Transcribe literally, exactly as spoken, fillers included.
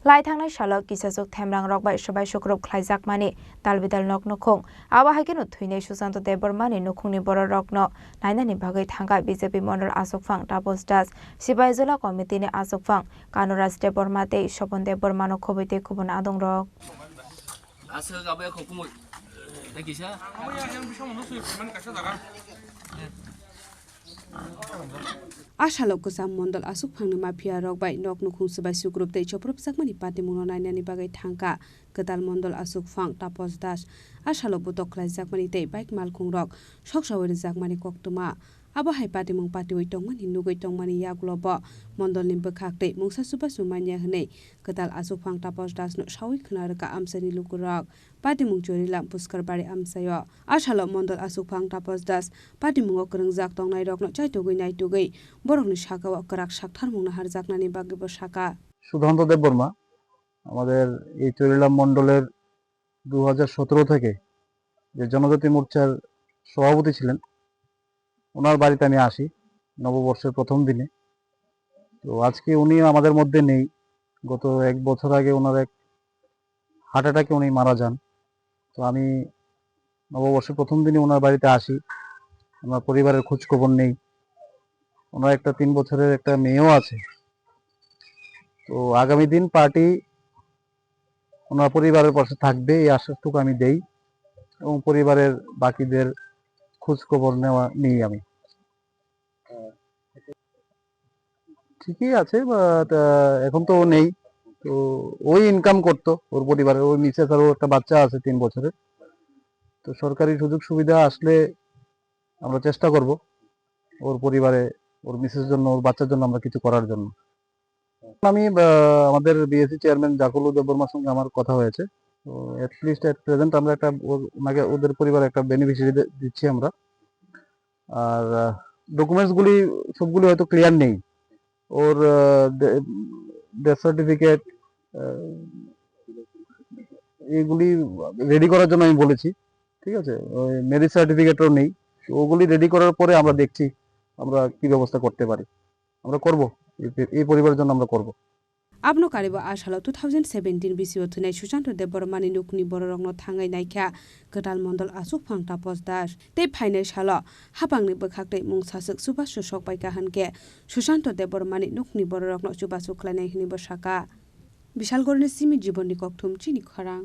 Lai thangnai salo kisachuk themrangrok bai swbai sukrup khlaijakmani dalbidal nok nukhung. Abo hai kheno thwinai Susanto Debbarmani nukhungni bororokno nainani bagwi thangkha B J P mondol achukphang Tapos Das, Sipaijala committee-ni achukphang Kanuraj Debbarma tei Sopon Debbarmano khobwi tei kubun adongrok. Aswk abo ya khokungwi. Tei kisa? A salo kwcham mondol achukphangni mafia rok bai nok nukhung swbai sukrup tei chopropjakmani patimungno nainani bagwi thangkha kwtal mondol achukphang Tapos Das. A salo butok khlaijakmani tei bike malkhung rok soksaui rwjakmani koktwma. Abo hai patimung patiui tongmani nugui tongmani yagulo bo mondolni bwkhak tei mungsa chubachu manya hwnwi kwtal achukphang Tapos Dasno saui khwna rwkha amchaini lukurok. Patimung Chorilam Puskarbar amchaio. A salo mondol achukphang Tapos Das patimungo kwrwngjak tongnairokno chaitugwi naitugwi borokni sakao kwrak saktharmung naharjaknani bagwibo sakha. Sudhanta দেববর্মা আমাদের এই চরিলাম মণ্ডলের দু হাজার সতেরো থেকে যে জনজাতি মোর্চার সভাপতি ছিলেন, ওনার বাড়িতে আমি আসি নববর্ষের প্রথম দিনে। তো আজকে উনি আমাদের মধ্যে নেই। গত এক বছর আগে ওনার এক হার্ট অ্যাটাকে উনি মারা যান। তো আমি নববর্ষের প্রথম দিনে ওনার বাড়িতে আসি, ওনার পরিবারের খোঁজ খবর নেই। ওনার একটা তিন বছরের একটা মেয়েও আছে। তো আগামী দিন পার্টি ওনার পরিবারের পাশে থাকবে, এই আশ্বাসটুকু আমি দেই, এবং পরিবারের বাকিদের খোঁজ খবর নেওয়া নিই আমি। ঠিকই আছে, বাট এখন তো ও নেই। তো ওই ইনকাম করতো ওর পরিবারে, ওই মিসেস আর ওর একটা বাচ্চা আছে তিন বছরের। তো সরকারি সুযোগ সুবিধা আসলে আমরা চেষ্টা করব ওর পরিবারে, ওর মিসেস জন্য, ওর বাচ্চার জন্য আমরা কিছু করার জন্য। আমি আহ, আমাদের বিএসসি চেয়ারম্যান জাকুলু দেববর্মার সঙ্গে আমার কথা হয়েছে। তো অ্যাটলিস্ট অ্যাট প্রেজেন্ট আমরা একটা ওর- ওনাকে, ওদের পরিবারে একটা বেনিফিশিয়ারি দিচ্ছি আমরা। আর ডকুমেন্টস গুলি সবগুলি হয়তো ক্লিয়ার নেই। ওর ডেথ সার্টিফিকেট এগুলি রেডি করার জন্য আমি বলেছি, ঠিক আছে? ওই ম্যারেজ সার্টিফিকেটও নেই। তো ওগুলি রেডি করার পরে আমরা দেখছি আমরা কি ব্যবস্থা করতে পারি। আমরা করব, এই পে- এই পরিবারের জন্য আমরা করব। Abono karibo a salo two thousand seventeen bisio thwinai Susanto Debbarmani nukhungni bororokno thangwi naikha kwtal mondol achukphang Tapos Das. Tei phainai salo hapangni bwkhak tei mungsaswk chubachu sok paikha hwnkhe Susanto Debbarmani nukhungni bororokno chubachu khlainai hwnwibo sakha. Bishalgorni simi Jibonni Kokthum chini khorang.